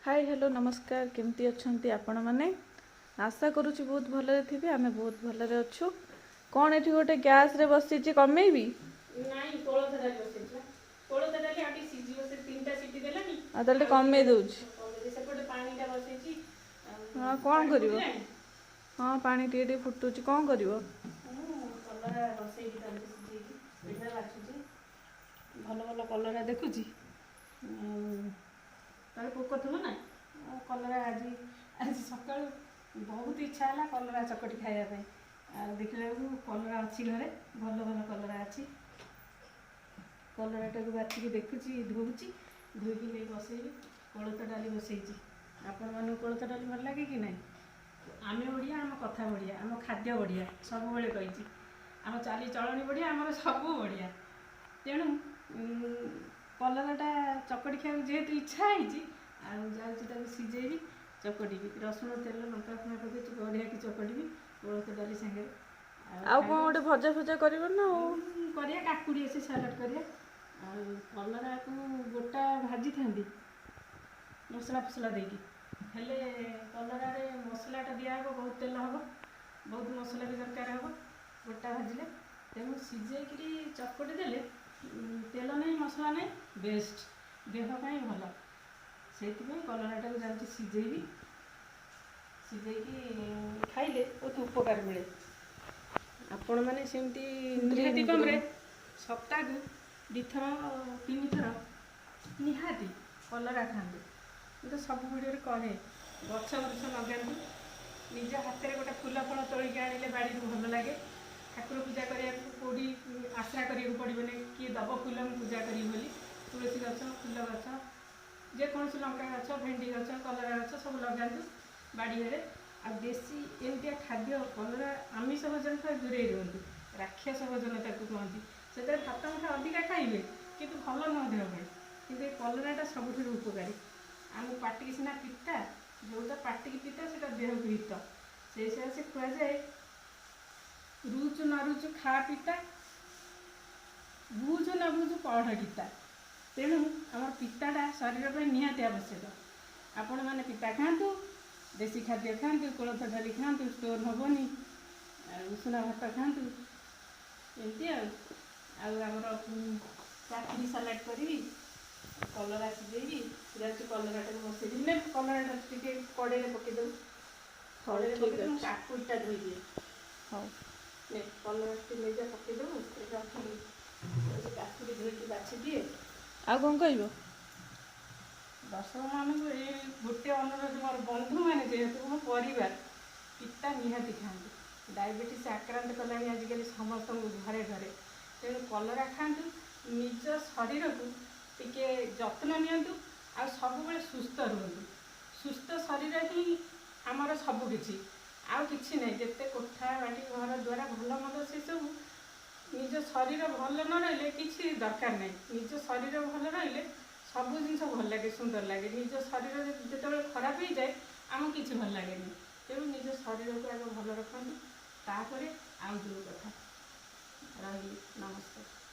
High, hello, ନମସ୍କାର। କେମିତି ଅଛନ୍ତି ଆପଣମାନେ? ଆଶା କରୁଛି ବହୁତ ଭଲରେ ଥିବେ। ଆମେ ବହୁତ ଭଲରେ ଅଛୁ। କ'ଣ ଏଠି ଗୋଟେ ଗ୍ୟାସ୍ରେ ବସିଛି, କମେଇବି? ନାଇଁ, କୋଳଥ ଡାଲି ବସେଇଛି ବା। କୋଳଥ ଡାଲି ଆଉ ଟିକେ ସିଝିବ। ସେ ତିନିଟା ସିଟି ଦେଲାନି। ଆଉ ତାହେଲେ କମେଇ ଦେଉଛି। କମେଇ, ସେପଟେ ପାଣିଟା ବସେଇଛି ଆଉ। ହଁ, କ'ଣ ପାଣି କରିବ? ଫୁଟିଲାଣି? ହଁ, ପାଣି ଟିକେ ଟିକେ ଫୁଟୁଛି। କ'ଣ କରିବ? ମୁଁ କଲରା ବସେଇବି ତାପରେ ସିଝେଇକି। ଏଇଟା ବାଛୁଛି, ଭଲ ଭଲ କଲରା ଦେଖୁଛି। ଆଉ ତାର ପୋକ ଥିବ ନା। ଆଉ କଲରା ଆଜି ଆଜି ସକାଳୁ ବହୁତ ଇଚ୍ଛା ହେଲା କଲରା ଚକଟି ଖାଇବା ପାଇଁ। ଆଉ ଦେଖିଲା ବେଳକୁ କଲରା ଅଛି ଘରେ, ଭଲ ଭଲ କଲରା ଅଛି। କଲରାଟାକୁ ବାଛିକି ଦେଖୁଛି, ଧୋଉଛି, ଧୋଇକି ନେଇ ବସେଇବି। କୋଳଥ ଡାଲି ବସେଇଛି। ଆପଣମାନଙ୍କୁ କୋଳଥ ଡାଲି ଭଲ ଲାଗେ କି ନାହିଁ? ଆମେ ଓଡ଼ିଆ, ଆମ କଥା ବଢ଼ିଆ, ଆମ ଖାଦ୍ୟ ବଢ଼ିଆ। ସବୁବେଳେ କହିଛି, ଆମ ଚାଲିଚଳଣି ବଢ଼ିଆ, ଆମର ସବୁ ବଢ଼ିଆ। ତେଣୁ କଲରାଟା ଚକଟି ଖାଇବାକୁ ଯେହେତୁ ଇଚ୍ଛା ହେଇଛି, ଆଉ ଯାଉଛି ତାକୁ ସିଝେଇବି, ଚକଟିବି। ରସୁଣ, ତେଲ, ଲଙ୍କା ଫଙ୍କା ପକେଇ ବଢ଼ିଆକି ଚକଟିବି କୋଳଥ ଡାଲି ସାଙ୍ଗରେ। ଆଉ କ'ଣ ଗୋଟେ ଭଜା ଫଜା କରିବ ନା ଆଉ? କରିବା, କାକୁଡ଼ି ଅଛି, ସାଲାଡ଼ କରିବା। ଆଉ କଲରାକୁ ଗୋଟା ଭାଜିଥାନ୍ତି ମସଲା ଫସଲା ଦେଇକି, ହେଲେ କଲରାରେ ମସଲାଟା ଦିଆହେବ, ବହୁତ ତେଲ ହେବ, ବହୁତ ମସଲା ବି ଦରକାର ହେବ ଗୋଟା ଭାଜିଲେ। ତେଣୁ ସିଝେଇକିରି ଚକଟି ଦେଲେ ତେଲ ନାହିଁ, ମସଲା ନାହିଁ, ବେଷ୍ଟ, ଦେହ ପାଇଁ ଭଲ। ସେଇଥିପାଇଁ କଲରାଟାକୁ ଯାଉଛି ସିଝେଇବି। ସିଝେଇକି ଖାଇଲେ ବହୁତ ଉପକାର ମିଳେ। ଆପଣମାନେ ସେମିତି ନିହାତି କମରେ ସପ୍ତାହକୁ ଦୁଇଥର ତିନିଥର ନିହାତି କଲରା ଖାଆନ୍ତୁ। ମୁଁ ତ ସବୁ ଭିଡ଼ିଓରେ କହେ, ଗଛ ବୃକ୍ଷ ଲଗାନ୍ତୁ। ନିଜ ହାତରେ ଗୋଟେ ଫୁଲ ଫଳ ତୋଳିକି ଆଣିଲେ ବାଡ଼ିରୁ ଭଲ ଲାଗେ। ଠାକୁର ପୂଜା କରିବାକୁ କେଉଁଠି ଆଶ୍ରା କରିବାକୁ ପଡ଼ିବନି, କିଏ ଦବ ଫୁଲ ମୁଁ ପୂଜା କରିବି ବୋଲି। ତୁଳସୀ ଗଛ, ଫୁଲ ଗଛ, ଯେକୌଣସି ଲଙ୍କା ଗଛ, ଭେଣ୍ଡି ଗଛ, କଲରା ଗଛ ସବୁ ଲଗାନ୍ତୁ ବାଡ଼ିରେ। ଆଉ ଦେଶୀ ଏମିତିଆ ଖାଦ୍ୟ କଲରା, ଆମିଷ ଭୋଜନ ଠାରୁ ଦୂରେଇ ରୁହନ୍ତୁ। ରାକ୍ଷସ ଭୋଜନ ତାକୁ କୁହନ୍ତି। ସେଥିରେ ଭାତ ମୁଠା ଅଧିକା ଖାଇବେ, କିନ୍ତୁ ଭଲ ନୁହଁ ଦେହ ପାଇଁ। କିନ୍ତୁ ଏ କଲରାଟା ସବୁଠାରୁ ଉପକାରୀ। ଆମ ପାଟିକି ସିନା ପିତା, ଯେଉଁଟା ପାଟିକି ପିତା ସେଇଟା ଦେହକୁ ହିତ। ସେଇ ସକାଶେ କୁହାଯାଏ, ରୁଚୁ ନ ରୁଚୁ ଖା ପିତା, ବୁଝୁ ନ ବୁଝୁ ପଢ଼ ଗୀତା। ତେଣୁ ଆମର ପିତାଟା ଶରୀର ପାଇଁ ନିହାତି ଆବଶ୍ୟକ। ଆପଣମାନେ ପିତା ଖାଆନ୍ତୁ, ଦେଶୀ ଖାଦ୍ୟ ଖାଆନ୍ତୁ, କୋଳଥ ଡାଲି ଖାଆନ୍ତୁ, ଷ୍ଟୋନ୍ ହେବନି। ଆଉ ଉଷୁନା ଭାତ ଖାଆନ୍ତୁ। ଏମିତି ଆଉ ଆଉ ଆମର କାକୁଡ଼ି ସାଲାଡ଼ କରିବି, କଲରା ସିଝେଇବି। ଯାଉଛି କଲରାଟାକୁ ବସେଇଦେବି। ନା, କଲରାଟା ଟିକେ କଡ଼େଇରେ ପକେଇଦେବୁ। ହଉ। କଡ଼େଇରେ ଠିକ୍ ପକେଇଦେବୁ, ମୁଁ ଅଛି। କାକୁଡ଼ିଟା ଧୋଇଦିଏ। ହଉ। ନେ, କଲରା ଟିକେ ନେଇଯା, ପକେଇଦେବୁ। ଏଇଟା ରଖିଲି, ଯାଉଛି କାକୁଡ଼ି ଧୋଇକି ବାଛି ଦିଏ। ଆଉ କ'ଣ କହିବ? ଦର୍ଶକମାନଙ୍କୁ ଏଇ ଗୋଟେ ଅନୁରୋଧ ମୋର, ବନ୍ଧୁମାନେ, ଯେହେତୁ ମୋ ପରିବାର, ପିତା ନିହାତି ଖାଆନ୍ତୁ। ଡାଇବେଟିସ୍ ଆକ୍ରାନ୍ତ କଲାଣି ଆଜିକାଲି ସମସ୍ତଙ୍କୁ ଘରେ ଘରେ। ତେଣୁ କଲରା ଖାଆନ୍ତୁ, ନିଜ ଶରୀରକୁ ଟିକେ ଯତ୍ନ ନିଅନ୍ତୁ ଆଉ ସବୁବେଳେ ସୁସ୍ଥ ରୁହନ୍ତୁ। ସୁସ୍ଥ ଶରୀର ହିଁ ଆମର ସବୁ କିଛି, ଆଉ କିଛି ନାହିଁ। ଯେତେ କୋଠା ବାଡ଼ି, ଘର ଦ୍ୱାରା, ଭଲ ମନ୍ଦ ସେସବୁ, ନିଜ ଶରୀର ଭଲ ନ ରହିଲେ କିଛି ଦରକାର ନାହିଁ। ନିଜ ଶରୀର ଭଲ ରହିଲେ ସବୁ ଜିନିଷ ଭଲ ଲାଗେ, ସୁନ୍ଦର ଲାଗେ। ନିଜ ଶରୀର ଯେତେବେଳେ ଖରାପ ହେଇଯାଏ, ଆମକୁ କିଛି ଭଲ ଲାଗେନି। ତେଣୁ ନିଜ ଶରୀରକୁ ଆଗ ଭଲ ରଖନ୍ତୁ, ତାପରେ ଆଉ ଯେଉଁ କଥା। ରହିଲି, ନମସ୍କାର।